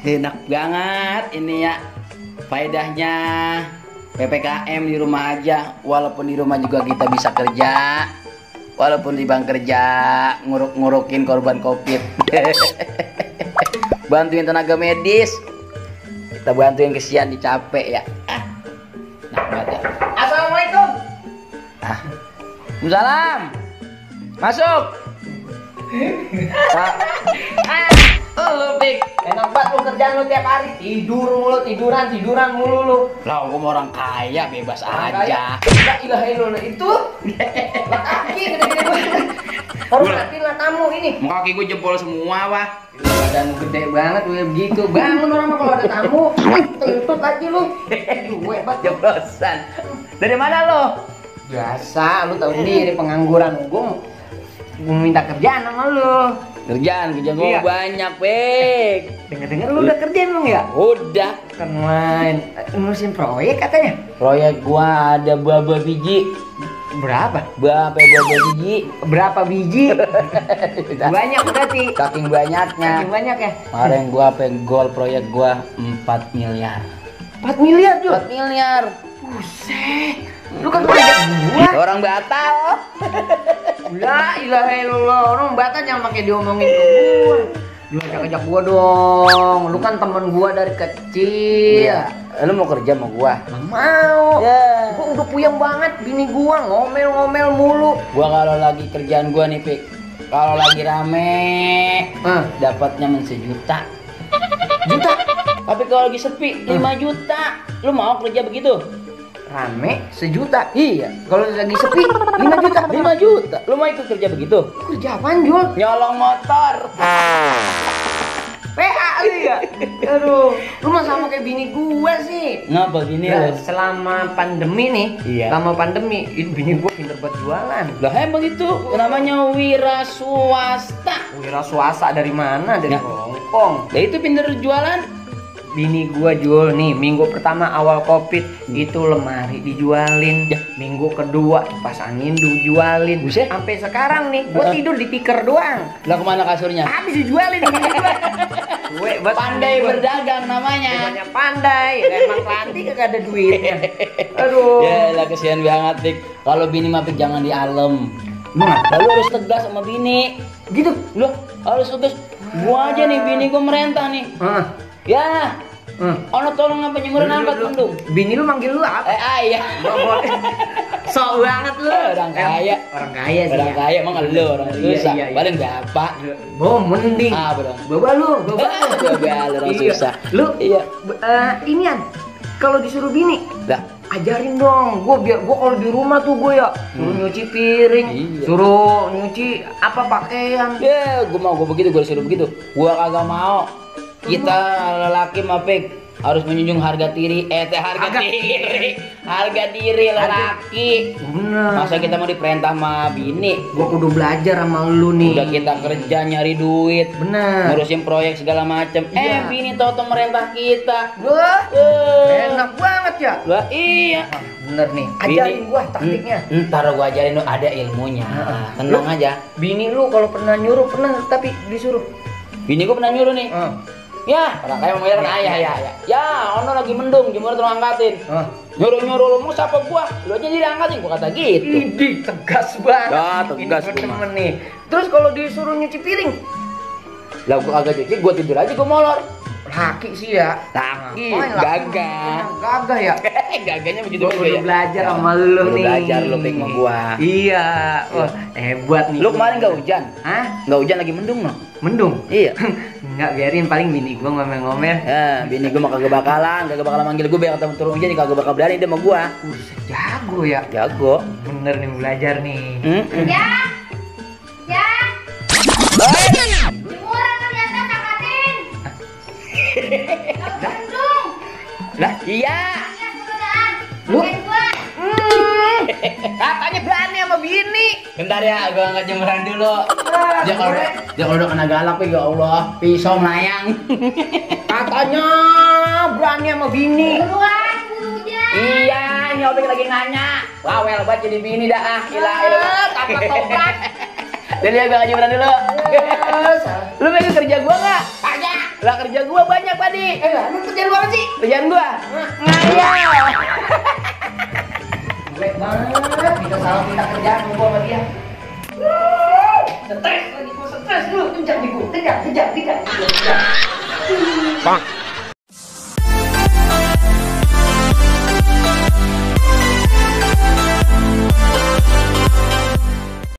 Enak banget ini ya. Faedahnya PPKM di rumah aja. Walaupun di rumah juga kita bisa kerja. Walaupun di bank kerja nguruk-ngurukin korban Covid. Bantuin tenaga medis. Kita bantuin kesian dicapek ya. Nah, banget ya. Assalamualaikum. Salam. Masuk. Lu Pik, enak banget lu kerjaan lu tiap hari. Tidur mulu, tiduran mulu lu. Lah gua mau orang kaya, bebas aja. La ilaha illallah itu. Kaki gede-gede banget. Hormatin lah tamu ini. Kaki gua jempol semua, wah. Badan gede banget lu begitu. Bangun orang mah kalau ada tamu. Tentut aja lu. Gue banget jeblosan. Dari mana lo? Biasa, lu tahu sendiri pengangguran gua. Gua minta kerjaan sama lu. Kerjaan gua banyak, Bek. Dengar-dengar lu udah kerja emang ya? Udah. Kan main ngurusin proyek katanya. Proyek gua ada berapa biji? Berapa? Berapa biji? Berapa biji? Banyak berarti. Saking banyaknya. Saking banyak ya? Kemarin gua penggol proyek gua 4 miliar. 4 miliar tuh? 4 miliar. Buset. Lu kan proyek gua. Orang Batak. La ilaha illallah, orang Batak jangan pakai diomongin ke gua. Lu ajak gua dong. Lu kan temen gua dari kecil. Ya. Lu mau kerja sama gua? Nggak mau. Ya. Gua udah puyeng banget bini gua ngomel-ngomel mulu. Gua kalau lagi kerjaan gua nih, Pik. Kalau lagi rame, dapatnya sejuta. Juta? Tapi kalau lagi sepi 5 juta. Lu mau kerja begitu? Rame 1 juta. Iya. Kalau lagi sepi 5 juta. 5 juta. Lu mau ikut kerja begitu? Kerja apaan, Jul? Nyolong motor. PA lu ya? Aduh, lu mah sama kayak bini gua sih. Ngapa gini lu? Selama pandemi nih, selama pandemi, ini bini gua pinter buat jualan. Lah emang itu namanya wira swasta. Wira swasta dari mana? Dari Hongkong. Lah itu pinter jualan. Bini gua jual nih minggu pertama awal Covid itu lemari dijualin, minggu kedua kipas angin dijualin, sampai sekarang nih gua tidur di tikar doang. Lah kemana kasurnya? Habis dijualin. Gue pandai berdagang namanya. Namanya pandai, emang pelatih kagak ada duitnya. Aduh. Ya lah kesian banget Pik. Kalau bini mah Pik jangan dialem. Lalu harus tegas sama bini. Gitu. Loh, harus tegas. Gua aja nih bini gua merentah nih. Ya. Ono tolong apa nyemurin angkat mendung. Bini lu manggil lu apa? Ayah. Sok banget lu. Orang kaya. Orang kaya sih. Orang kaya emang lu orang susah. Paling bapak. Bo mending. Dong. Bapak lu. Bapak lu orang susah. Lu inian. Kalau disuruh bini, ajarin dong. Gua kalau di rumah tuh gue ya suruh nyuci piring, suruh nyuci apa pakaian. Ya, gua begitu, gua disuruh begitu. Gua kagak mau. Kita lelaki mah Pik harus menjunjung harga diri, harga diri lelaki. Bener. Masa kita mau diperintah sama bini? Gua kudu belajar sama lu nih. Udah kita kerja nyari duit, bener. Ngurusin proyek segala macem. Bini tau merintah kita. Enak banget ya. Lah iya. Bener nih. Ajarin gua taktiknya. Ntar gua ajarin lu, ada ilmunya. Tenang aja. Bini lu kalau pernah nyuruh tapi disuruh. Bini gua pernah nyuruh nih. Ya, orang kaya mau kan ayah ya. Ya, ono lagi mendung, jemur terus angkatin. Nyuruh lu mau siapa gua? Lu aja diangkatin, gua kata gitu. Idih, tegas banget. Ya, tegas temen nih. Terus kalau disuruh nyuci piring? Lah gua kagak cuci, gua tidur aja, gua molor. Laki sih ya. Laki, gagah ya. Gagahnya begitu juga ya. Belajar sama lu nih. Belajar lu Pik sama gua. Iya. Wah, hebat nih. Lu kemarin enggak hujan? Hah? Enggak hujan, lagi mendung no? Mendung? Iya. Enggak, biarin paling bini gua ngomel-ngomel. Ya, bini gua mah kagak bakalan manggil gua biar ketemu turun hujan, kagak bakal berani dia sama gua. Jago ya. Jago. Bener nih belajar nih. Ya. Lah iya. Lu katanya berani sama bini. Bentar ya, gua angkat jemuran dulu. Dia kalau udah kena galak ya Allah, pisau melayang. Katanya berani sama bini. Iya, ini Opik lagi nanya. Wawel banget jadi bini dah. Gila. Tanpa tobat. Jadi ya gua angkat jemuran dulu. Lu pengen kerja gua enggak? Kagak. Lah kerja gua banyak, Padi. Lu kerjaan gua apa sih? Kerjaan gua ngayal. Jelek banget, kita salah minta kerjaan gua sama dia. Stres lagi, gua stres lu. Kejar nih gua, kejar. Bang.